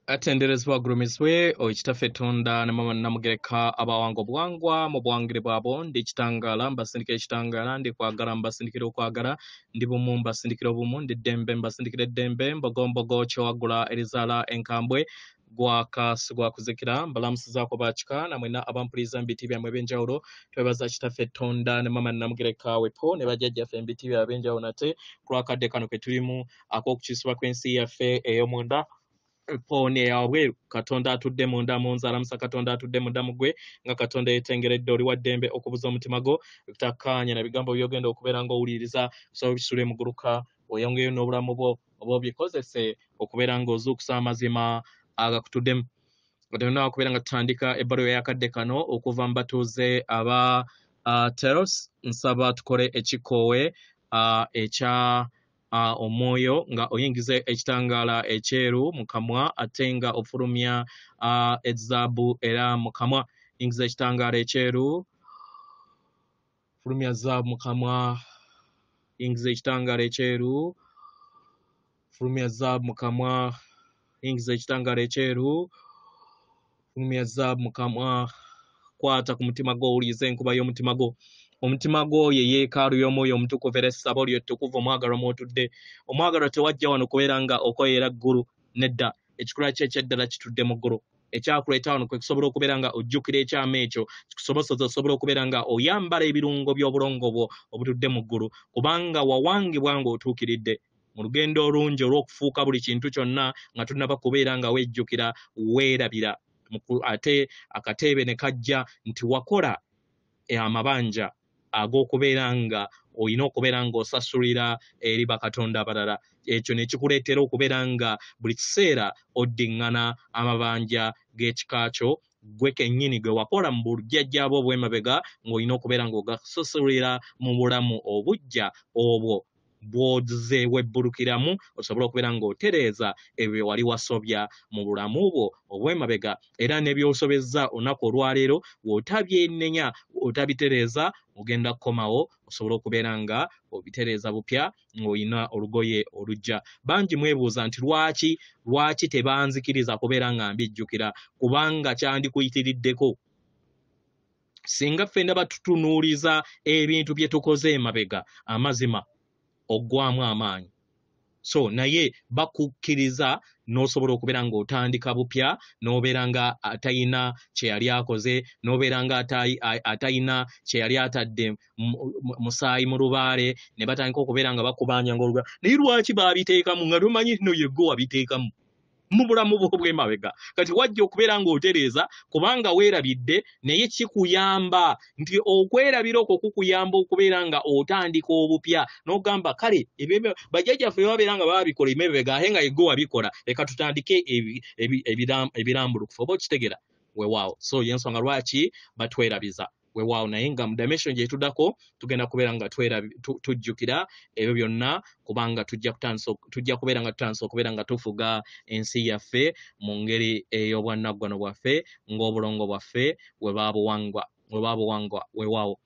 Atenderezebwa agulumizibwe oyo Kitaffe Tonda ne Maama Namugereka abawanga obuwangwa mu buwangire bwabo. Ndi kitangaala mbasindikira ekitangaala, ndi kwagala mbasindikira okwagala, ndi bumu mbasindikira obumu, ndi ddembe mbasindikira eddembe, mbogombogo kyewaggula erizaala enkambwe, gwaka sigwakuzikira. Mbalamusizaako bakika namwena abampuliriza mu biti byammwe ebyenjawulo. Twebaza Kitaffe Tonda ne Maama Namugereka wepo ne bajjajjaffe mu biti byabwe ebyenjawulo nate ku lwakadde kano ke tulimu ak'okukyusibwa kw'ensi yaffe ey'omunda pooni eyawabweru. Katonda atudde munda mu nze alamusa Katonda atudde munda mu ggwe, nga Katonda yeetengeredde oli wa ddembe okubuza omutima gwo okutakkaanya na bigambo by'ogenda okubeera ng'owuliriza, osobola obisula emuguluka oyongeyo n'obulamu bwo oba obikozese okubeera ng'ozuukusa amazima agakutuddemu. Tulina okubeera nga tutandika ebbaluwa ey'akadde kano okuva mu batuuze aba Teros. Nsaba tukole ekikoowe ekya omwoyo nga oyingiza ekitangaala ekyeru mu kamwa ate nga ofulumya ezaabu era mu kamwa. Yingiza ekitangaala ekyeru, fulumya zaabu mu kamwa. Yingiza ekitangaala ekyeru, fulumya zaabu mu kamwa. Yingiza ekitangaala ekyeru, fulumya zaabu mu kamwa. Kwata ku mutima gwo, owulirize enkuba y'omutima gwo. Omutima gwo ye yeekaalu y'omwoyo omutukuvu era essabo lyo ettukuvu omwagalwa mw'otudde. Omwagalwa tewajja wano kubeera nga okoyera ggulu nedda. Ekikula kye ekyeddala kitudde mu ggulu. Ekyakuleeta wano kwe kusobola okubeera nga ojjukira ekyama ekyo kikusoboseza osobola okubeera nga oyambala ebirungo by'obulongo bwo obutudde mu ggulu, kubanga wawangibwa ng'otuukiridde mu lugendo olungi olw'okufuuka buli kintu kyonna nga tunnaba kubeera nga wejjukira weerabira. Ate akateebe ne kajja nti wakola amabanja ag'okubeera nga olina okubeera ng'osasulira eri bakatonda abalala. Ekyo ne kikuleetera okubeera nga buli kiseera oddiŋŋana amabanja g'ekika kyo gwe kennyini gwe wakola mu bujjajjaabwo obw'emabega, ng'olina okubeera ng'ogasasulira mu bulamu obuggya obwo bw'ozze webbulukiramu, osobola okubeera ng'otereeza ebyo bye wali wasobya mu bulamu bwo obw'emabega. Era ne by'osobezza olunaku olwaleero bw'otabyenenya, otabitereeza, ogenda kukomawo osobola okubeera nga obitereeza bupya ng'olina olugoye oluggya. Bangi mwebuuza nti lwaki tebanzikiriza kubeera nga mbijjukira, kubanga kyandikuyitiriddeko. Singa ffenna batutunuuliza ebintu bye tukoze emabega, amazima oggwamu amaanyi. So naye bakukkiriza n'osobola okubeera ng'otandika bupya, n'obeera nga atalina kye yali akoze, n'obeera nga atalina kye yali atadde musaayi mu lubaale, ne batandika okubeera nga bakubanja ng'oluga. Naye lwaki baabiteekamu nga tomanyi nno ye ggwe wabiteekamu mu bulamu bwo obw'emabega? Kati wajja okubeera ng'otereeza kubanga weerabidde, naye kikuyamba nti okwerabira okwo kukuyamba okubeera nga otandika obupya n'ogamba kale ebyo bajjajjaffe babeera nga baabikola emabega ate nga ye ggwe wabikola, leka tutandike ebirambulukufu. Oba okitegera? Weewaawo. So y'ensonga lwaki batwerabiza. Weewaawo. Naye nga mu dimension gye tuddako tugenda kubeera nga tujjukira ebyo byonna, kubanga tujja kubeera nga tutandise okubeera nga tufuga ensi yaffe mu ngeri ey'obwannaggwano bwaffe ng'obulongo bwaffe bwe baabuwangwa. Weewaawo.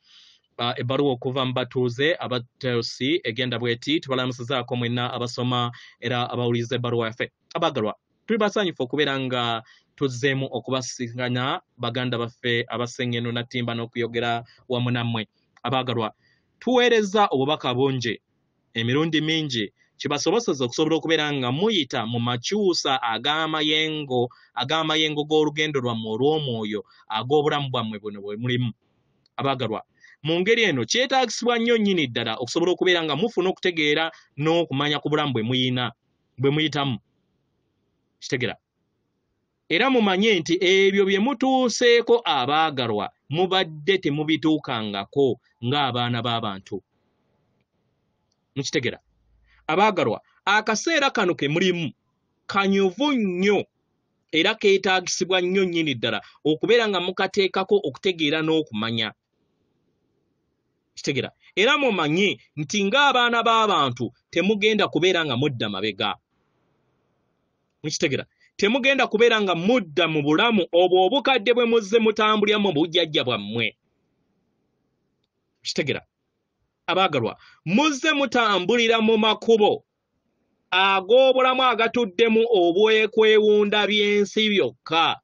Ebbaluwa okuva mu batuuze aba Telsi egenda bw'eti: tubalamusizaako mwenna abasoma era abawuliriza ebbaluwa yaffe. Abaagalwa, tuli basanyufu okubeera nga tuzzeemu okubasisinkana baganda baffe abasengeno Nattimba n'okuyogera wamu nammwe. Abaagalwa, tuweereza obubaka bungi emirundi mingi kibasoboseza okusobola okubeera nga muyita mu makyusa ag'amayengo g'olugendo lwammwe olw'omwoyo ag'obulamu bwammwe buno bwe mulimu. Abaagalwa, mu ngeri eno kyetaagisibwa nnyo nnyini ddala okusobola okubeera nga mufuna okutegeera n'okumanya ku bulamu bwe muyina, bwe muyitamu. Kitegera? Era mumanye nti ebyo bye mutuuseeko abaagalwa mubadde temubituukangako ng'abaana b'abantu. Mukitegera? Abaagalwa, akaseera kano ke mulimu kanyuvu nnyo era keetaagisibwa nnyo nnyini ddala okubeera nga mukateekako okutegeera n'okumanya. Kitegera? Era mumanye nti ng'abaana b'abantu temugenda kubeera nga mudda mabega. Mukitegera? Temugenda kubeera nga mudda mu bulamu obwo obukadde bwe muzze mutambuliramu mu bujjajja bwammwe. Kitegera? Abaagalwa, muzze mutambulira mu makubo ag'obulamu agatuddemu obwekwewunda by'ensi byokka,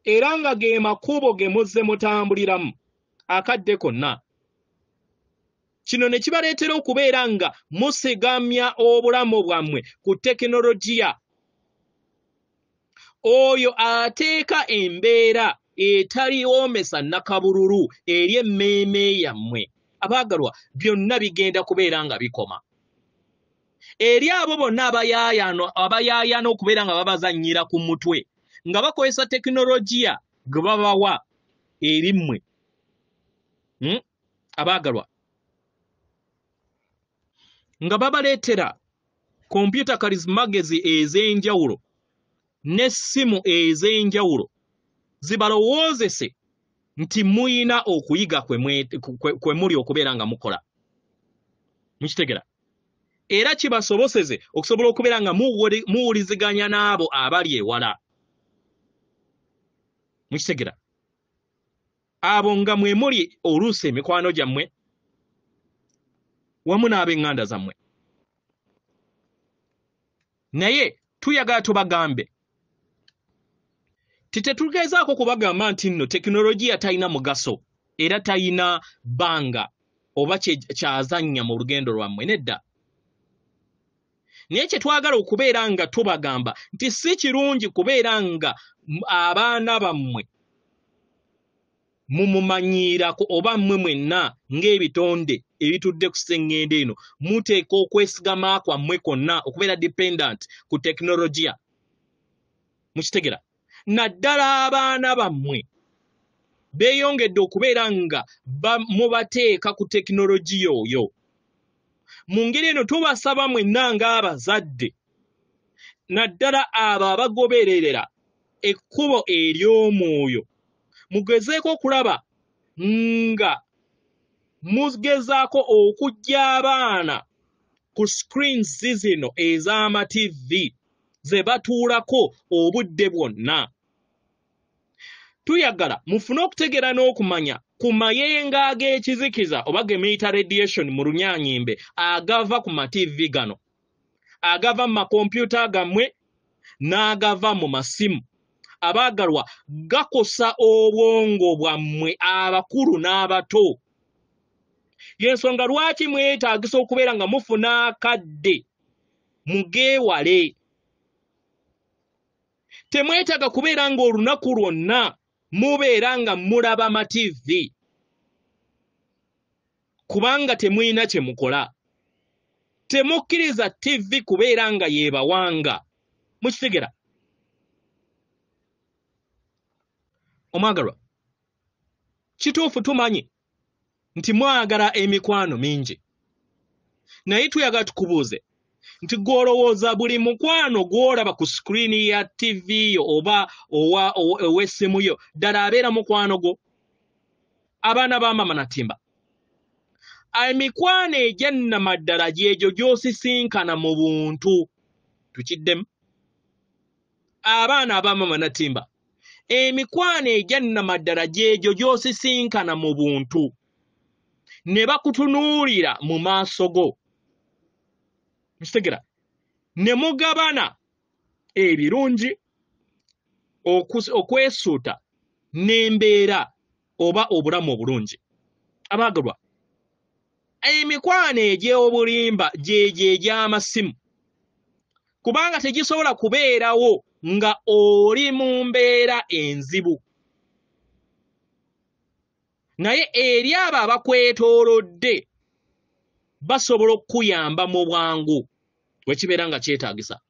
era nga ge makubo ge muzze mutambuliramu akadde konna. Kino ne kibaleetera okubeera nga musigamya obulamu bwammwe ku tekinologiya oyo ateeka embeera etaliwoomesa nnakabululu eri emmeeme yammwe. Abaagalwa, byonna bigenda kubeera nga bikoma. Eri abo bonna abayaayaana okubeera nga babazannyira ku mutwe nga bakozesa tekinologiya gwe babawa eri mmwe. Abaagalwa, nga babaleetera kompyuta kalimagezi ez'enjawulo n'essimu ez'enjawulo zibalowoozese nti muyina okuyiga kwe muli okubeera nga mukola. Mukitegera? Era kibasoboseze okusobola okubeera nga muwuliziganya n'abo abali ewala. Mukitegera? Abo nga mwe muli oluusi emikwano gyammwe wamu n'ab'eŋŋanda zammwe. Naye tuyagala tubagambe titetugezaako kubagamba nti nno tekinologiya talina mugaso era talina bbanga oba kyazannya mu lugendo lwammwe, nedda. Naye kye twagala okubeera nga tubagamba nti si kirungi kubeera nga abaana bammwe mumumanyiirako oba mmwe mwenna ng'ebitonde ebitudde ku sseŋŋendo eno muteeka okwesigama kwammwe kwonna okubeera dependent ku tekinologiya. Mukitegera? Naddala abaana bammwe beeyongedde okubeera nga mubateeka ku tekinologiya oyo. Mu ngeri eno tubasaba mwenna ng'abazadde, naddala abo abagoberera ekkubo ery'omwoyo, mugezeeko okulaba nga mugezaako okuggya abaana ku screens zino ez'ama TV ze batuulako obudde bwonna. Tuyagala mufune okutegeera n'okumanya ku mayengo ag'ekizikiza oba ge muyita radiation mu Lunyaanyimbe agava ku ma TV gano, agava mu makompyuta gammwe n'agava mu masimu. Abaagalwa, gakosa obwongo bwammwe abakulu n'abato. Y'ensonga lwaki mwetaagisa okubeera nga mufuna akadde mugeewale. Temwetaaga kubeera ng'olunaku lwonna mubeera nga mulaba ma TV kubanga temulina kye mukola. Temukkiriza TV kubeera nga yeebawanga. Mukitegera? Omwagalwa, kituufu tumanyi nti mwagala emikwano mingi, naye tuyagala tukubuuze nti gw'olowooza buli mukwano gw'olaba ku screen ya TV yo oba ow'essimu yo ddala abeera mukwano gwo? Abaana ba Mama Natimba, emikwano egyannamaddala gyegyo gy'osisinkana mu buntu. Tukiddemu. Abaana aba Mama Natimba, emikwano egyannamaddala gyegyo gy'osisinkana mu buntu ne bakutunuulira mu maaso go. Mukitegera? Ne mugabana ebirungi, okwesuuta n'embeera oba obulamu obulungi. Abaagalwa, emikwano egy'obulimba gyegyo egy'amasimu, kubanga tegisobola kubeerawo nga oli mu mbeera enzibu. Naye eri abo abakwetoolodde basobola okukuyamba mu bwangu bwe kibeera nga kyetaagisa.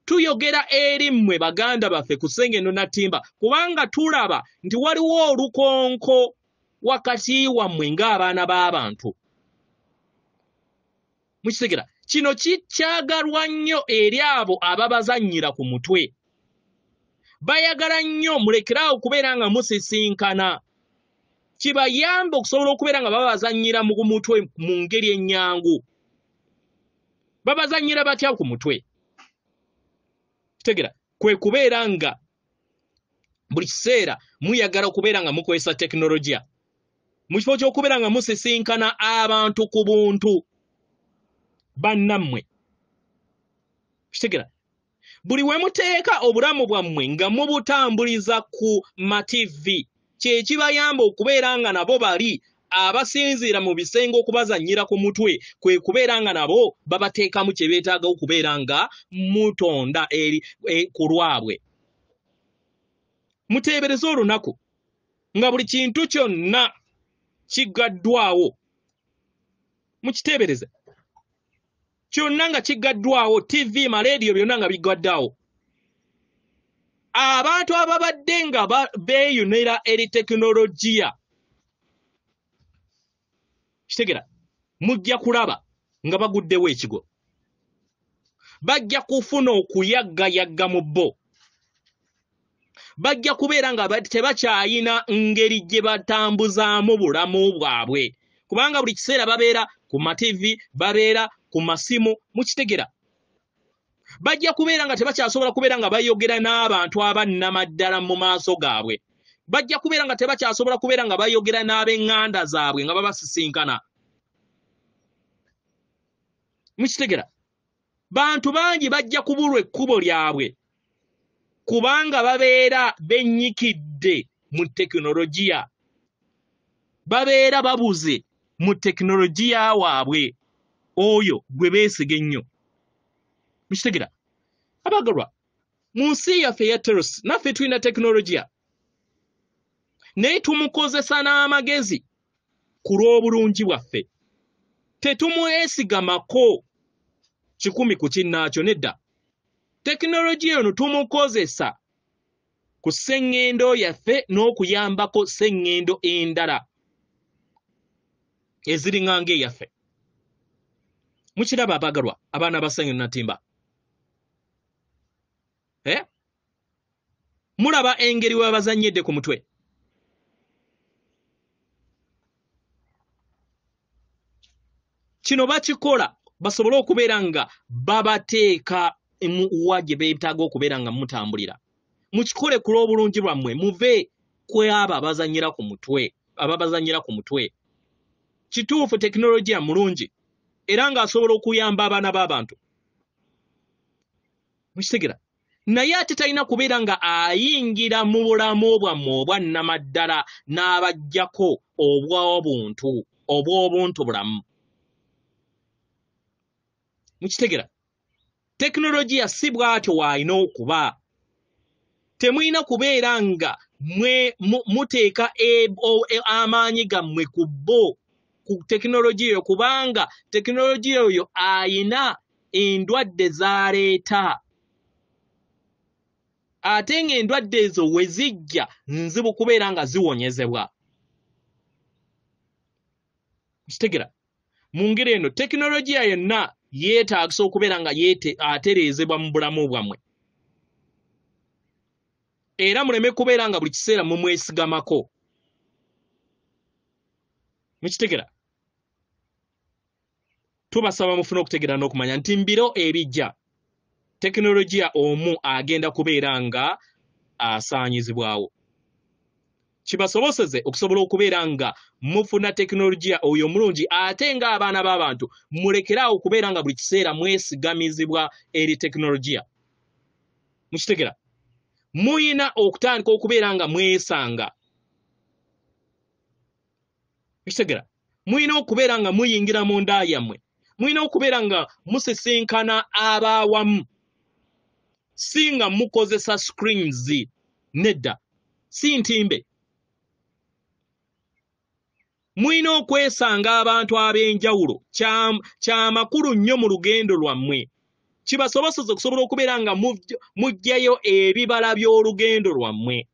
Tuyogera eri mmwe baganda baffe ku Ssengendo Natimba kubanga tulaba nti waliwo olukonko wakati wammwe ng'abaana b'abantu. Mukitegera? Kino kikyagalwa nnyo eri abo ababazannyira ku mutwe. Bayagala nnyo mulekeraawo okubeera nga musisinkana, kibayambe okusobola okubeera nga babazannyira mu mutwe mu ngeri ennyangu. Babazannyira batya ku mutwe? Kitegera? Kwe kubeera nga buli kiseera muyagala okubeera nga mukozesa tekinologiya mu kifo ky'okubeera nga musisinkana abantu ku buntu. bannammwe. Kitegera? Buli we muteeka obulamu bwammwe nga mubutambuliza ku mativi, kye kibayamba okubeera nga nabo bali abasinziira mu bisenge okubazannyira ku mutwe, kwe kubeera nga nabo babateekamu kye beetaaga okubeera nga mutonda eri ku lwabwe. Muteebereze olunaku nga buli kintu kyonna kiggaddwawo. Mukiteebereze. Kyonna nga kiggaddwawo, TV, maleediyo byonna nga biggaddwawo. Abantu ababadde nga beeyunira eri tekinologiya, kitegera, mujja kulaba nga baguddewo ekigo. Bajja kufuna okuyaggayagga mu bo. Bajja kubeera nga tebakyayina ngeri gye batambuzaamu bulamu bwabwe. Kubanga buli kiseera babeera ku mativi, babeera ku masimu, mukitegera. Bajja kubeera nga tebakyasobola kubeera nga bayogera n'abantu abannamaddala mu maaso gaabwe. Bajja kubeera nga tebakyasobola kubeera nga bayogera n'ab'eŋŋanda zaabwe nga babasisinkana. Mukitegera? Bantu bangi bajja kubulwa ekkubo lyabwe kubanga babeera bennyikidde mu tekinologiya. Babeera babuze mu tekinologiya waabwe oyo gwe beesiga ennyo. Mukitegera? Abagalwa, mu nsi yaffe eya Teros, naffe tulina tekinologiya, naye tumukozesa n'amagezi ku lw'obulungi bwaffe. Tetumwesigamako 100 ku kinnaakyo, nedda. Tekinologiya ono tumukozesa ku sseŋŋendo yaffe n'okuyambako sseŋŋendo endala eziringanga eyaffe. Mukiraba abagalwa, abaana ba Ssenyondo Natimba? Mulaba engeri we babazannyidde ku mutwe. Kino bakikola basobole okubeera nga babateeka mu wa gye beetaaga okubeera nga mutambulira. Mukikole ku lw'obulungi bwammwe, muve ku abo abazannyira ku mutwe, ababazannyira ku mutwe. Kituufu tekinologiya mulungi era ng'asobola okuyamba abaana b'abantu. Mukitegera? Naye ate talina kubeera nga ayingira mu bulamu bwammwe obwa nnamaddala n'abaggyako obw'obuntu, obw'obuntu bulamu. Mukitegera? Tekinologiya si bw'atyo w'alina okuba. Temulina kubeera nga muteeka amaanyi gammwe ku bo, ku tekinologiya oyo, kubanga tekinologiya oyo ayina endwadde z'aleeta. Ate ng'endwadde ezo we zijja nzibu kubeera nga ziwonyezebwa. Mukitegera? Mu ngeri eno tekinologiya yonna yeetaagisa okubeera nga atereezebwa mu bulamu bwammwe. Era muleme kubeera nga buli kiseera mumwesigamako. Mukitegera? Tubasaba mufune okutegeera n'okumanya nti mbiro ebijja tekinologiya omu agenda kubeera nga asaanyizibwawo. Kibasoboseze okusobola okubeera nga mufuna tekinologiya oyo omulungi, ate ng'abaana b'abantu mulekeraawo okubeera nga buli kiseera mwesigamizibwa eri tekinologiya. Mukitegera? Muyina okutandika okubeera nga mwesanga. Mukitegera? Muyina okubeera nga muyingira mu nda yammwe. Muyina okubeera nga musisinkana abaawamu. Si nga mukozesa screens, nedda, si ntimbe. Muyina okwesanga abantu ab'enjawulo. Kya makulu nnyo mu lugendo lwammwe. Kibasoboseze okusobola okubeera nga muggyayo ebibala by'olugendo lwammwe.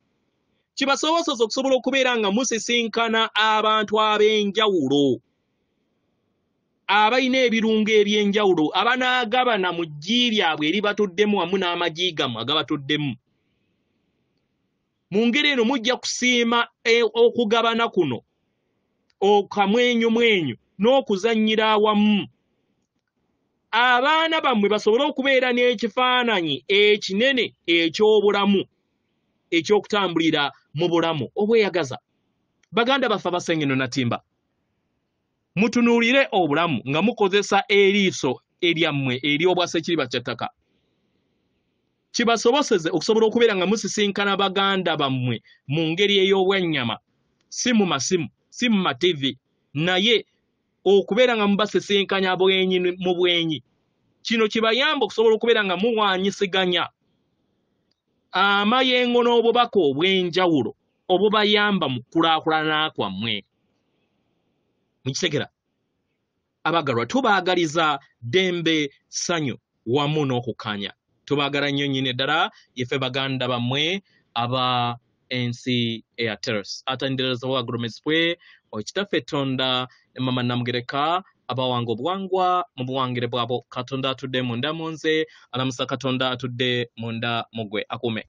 Kibasoboseze okusobola okubeera nga musisinkana abantu ab'enjawulo, abalina ebirungo eby'enjawulo, abanaagabana mu ggi lyabwe eribatuddemu wamu n'amagi gammwe agabatuddemu. Mu ngeri eno mujja kusiima okugabana kuno, okamwenyumwenyu n'okuzannyira awamu. Abaana bammwe basobole okubeera n'ekifaananyi ekinene eky'obulamu, eky'okutambulira mu bulamu obweyagaza. Baganda baffe aba Ssenyondo Natimba, mutunuulire obulamu nga mukozesa eriiso eryammwe ery'obwasekiriba kya ttaka, kibasoboseze okusobola okubeera nga musisinkana baganda bammwe mu ngeri ey'obwannyama, si mu masimu, si mu mativi, naye okubeera nga mubasisinkanya bwenyi mu bwenyi. Kino kibayamba okusobola okubeera nga muwaanyisiganya amayengo n'obubaka obw'enjawulo obubayamba mu kukulaakulana kwammwe. Mukitegera? Abagalwa, tubaagaliza ddembe, ssanyu wamu n'okukkaanya. Tubaagala nnyo nnyini ddala, yeffe baganda bammwe aba ensi eya Terrace. Atenderezebwa agulumizibwe Kitaffe Tonda ne Mama Namugereka abawanga obuwangwa mu buwangire bwabo. Katonda atudde munda mu nze alamusa Katonda atudde munda mu ggwe akuume.